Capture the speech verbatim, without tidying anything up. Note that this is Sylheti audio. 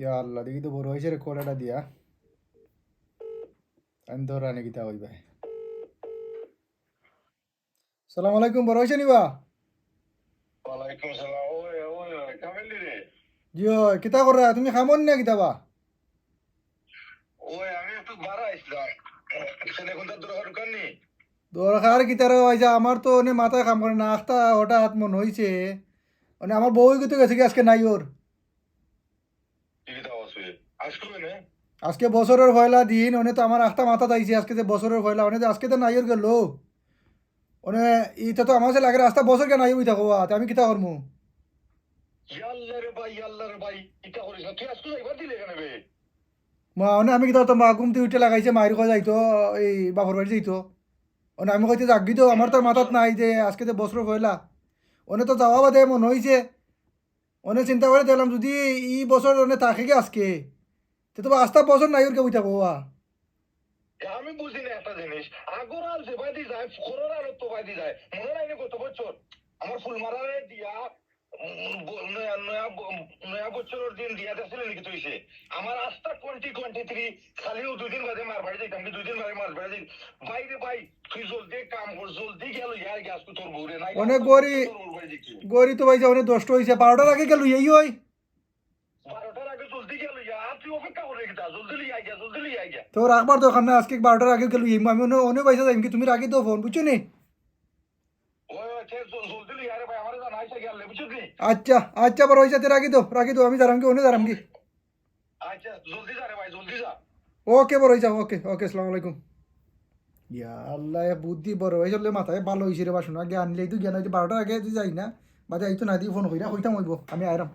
ইয়া আল্লাহ, দেখি তো বড় ভাইসাবরে কল এটা দিয়া। আমি ধরানি কিতা কইবা। সালাম আলাইকুম, বড় ভাইসাব নি বা? ওয়ালাইকুম সালাম। ওই, ওই, ওই, কামেলি রে। জি অয়, কিতা কররা? তুমি কামো নি না কিতা বা? ওই, আমি একটু বারা আইছলাম। এখানে এখন তার দরকার দরকার নি? দরকার কিতা রে ভাইসাব, আমার তো অনে মাথায় কাম করে না। আখতা হঠাৎ মনো অইছে, মানে আমার বউ কিন্তু গেছেগি আজকে নাইওর। কিতা কস বে? আজকে অনে? আজকে বছরর পয়লা দিন, অনে তো আমার আখতা মাথাত আইছে, আজকে যে বছরর পয়লা, অনে যে আজকে তো নাইওর গেল। অনে ইটা তো আমার কাছে লাগে আস্তা বছর কেনে নাইওর বই থাকো, তে আমি কিতা করমু? ইয়াল্লা রে ভাই, ইয়াল্লা রে ভাই, ইটা করিস না। তুই আজকে যাইবার দিলে কেনে বে? মা, অনে আমি কিতা করতাম, মা ঘুম থাকি উঠে লাগাইছে, মাইর কয় যাইতো, এই বাপর বাড়ি যাইতো। অনে আমি কইতে যাগি তো, আমার তো আর মাথাত নাই যে আজকে যে বছরর পয়লা। অনে তো যাওয়া বাদে মনো অইছে, অনে চিন্তা করি দেখলাম, যুদি ই বছর অনে থাকেগি আজকে, তে তো আস্তা বছর নাইওর গিয়া বই থাকো বা। এ, আমি বুঝি না একটা জিনিস, আগর আল যে বাদি যায়, খরর আল তো বাদি যায়। মনো নাই নি গত বছর আমার ফুলমারারে দিয়া, উম, ব-, নয়া, নয়া ব-, নয়া বছরর দিন দিয়া গেছিল নাকি তুই সে? আমার আস্তা twenty twenty three খালিও দুই দিন বাদে মার বাড়ি যাইতাম, কি দুই দিন বাদে মার বাড়ি যাই। ভাই রে ভাই, তুই জলদি এক কাম কর, জলদি গিয়া লইয়া আয় গিয়া আজকে তোর বউরে, নাই অনে গরি, তোর বউর বাড়ি দেখি। গরি তো ভাইসাব অনে দশটা অইছে, বারোটার আগে গেল এই অয়। বারোটার আগে জলদি গিয়া লইয়া, আর তুই অপেক্ষা করে কিতা? জলদি লইয়া আয় গিয়া, জলদি লইয়া আয় গিয়া। তো রাখবার দরকার না, আজকে বারোটার আগে গেল এই, আমি অনে, অনে ভাইসাব যাইমু কি, তুমি রাখি দেও ফোন, বুঝছো নি? ওই, ওই, ঠিক, জল-, জলদি লইয়া আয় রে ভাই, আমারে জানাইস আগে আনলে, বুঝছস নি? আচ্ছা, আচ্ছা, বড় ভাইসাব, তে রাখি দেও, রাখি দেও, আমি যাইরাম গি, অনে যাইরাম গি। আচ্ছা, জলদি যা রে ভাই, জলদি যা। ওকে বড় ভাইসাব, ওকে, ওকে, আসসালামু আলাইকুম। ইয়া আল্লাহ, এ বুদ্ধি বড় ভাইসাবর মাথায় ভালা অইছে রে বা, শোনা, জ্ঞান লইতো জ্ঞান অইতো, বারোটার আগে যদি যাই না, বাদে আইতো না, দি ফোন কইরা কইতাম অইবো, আমি আইরাম।